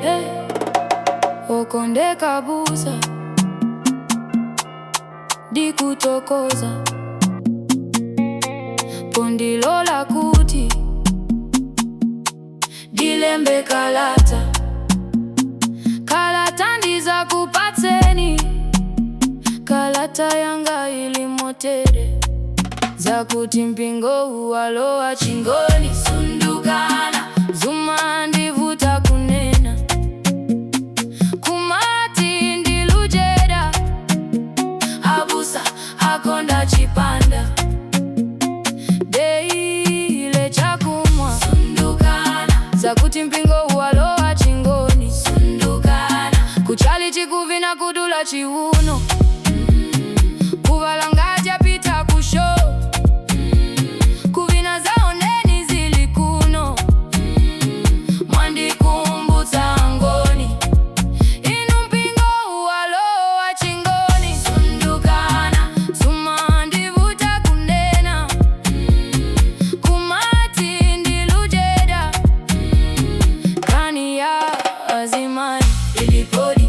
Hey. Okondeka abusa, ndikuthokoza pondilola kuti ndilembe kalata. Kalata ndizakupatseni, kalata yanga ili motere: zakuti mpingo walowa chingoni, sundukana. Zumandivuta kunena, kumati ndilujeda, abusa akonda chipanda, daily chakumwa, sundukana. Zakuti mpingo walowa chingoni, sundukana. Kuchalichi kuvina kudula chiuno, kuvala ngati apita ku show, kuvina zaoneni zili kuno. Mwandikumbutsa ngoni, inu mpingo walowa chingoni, sundukana. Zumandivuta kunena, kumati ndilujeda. Nkhani ya azimai ilipodi,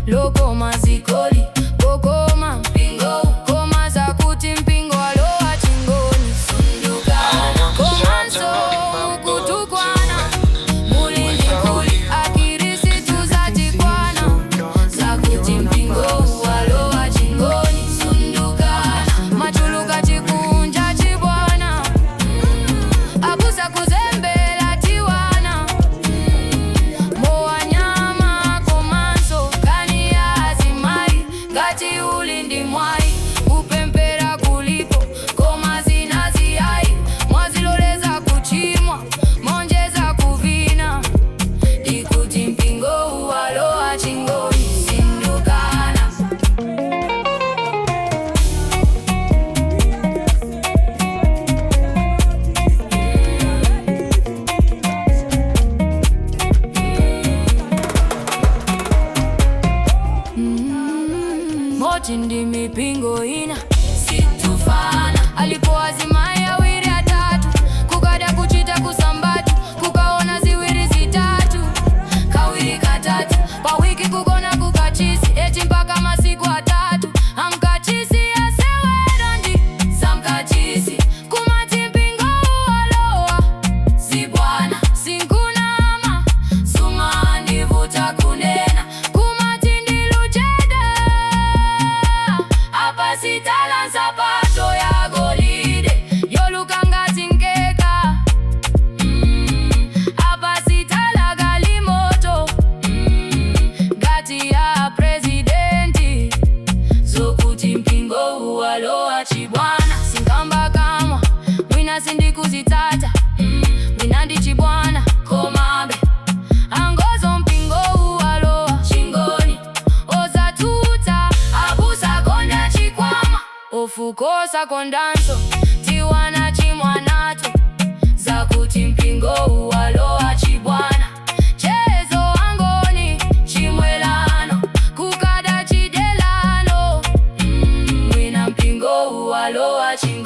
lokoma zikoli kokoma mpingo, koma zakuti mpingo walowa chingoni, sundukana. Komanso mukutukwana, muli ndikuli akirisitu zatikwana. Zakuti mpingo walowa chingoni, sundukana. Machuluka chikunja chibwana, abusa kuzembela tiwana, mowanyama. Komanso nkhani ya azimai, ngati uli ndi mwai, kupempera kulipo, koma zinazi ayi. Mwaziloleza kuchimwa, monjeza kuvina. Ndikuti mpingo walowa chingoni, sindukana. Moti ndi mipingo ina situfana. Alipo azimai awiri atatu, kukada kuchita kusambatu, kukaona ziwiri zitatu, kawiri katatu pa wiki, kugona kukachisi eti mpaka masiku 3. Amkachisi asewera ndi samkachisi. Kumati mpingo walowa zibwana, sinkunama. Sumandivuta kunena, kumati ndilujeda, apa sitala nsapato ya golide yoluka ngati nkeka, apa sitala galimoto ngati ya presidenti. Zokuti mpingo walowa chibwana, sinkamba kamwa. Mwina sindikuzitata, mwina ndi chibwana, komabe angozo mpingo walowa chingoni ozatuta. Abusa konda chikwama, ofukosa kondanso tiwana chimwanato. Zakuti mpingo walowa chibwana, chezo angoni chimwelano, kukada chidelano, mwina mpingo walowa chingoni.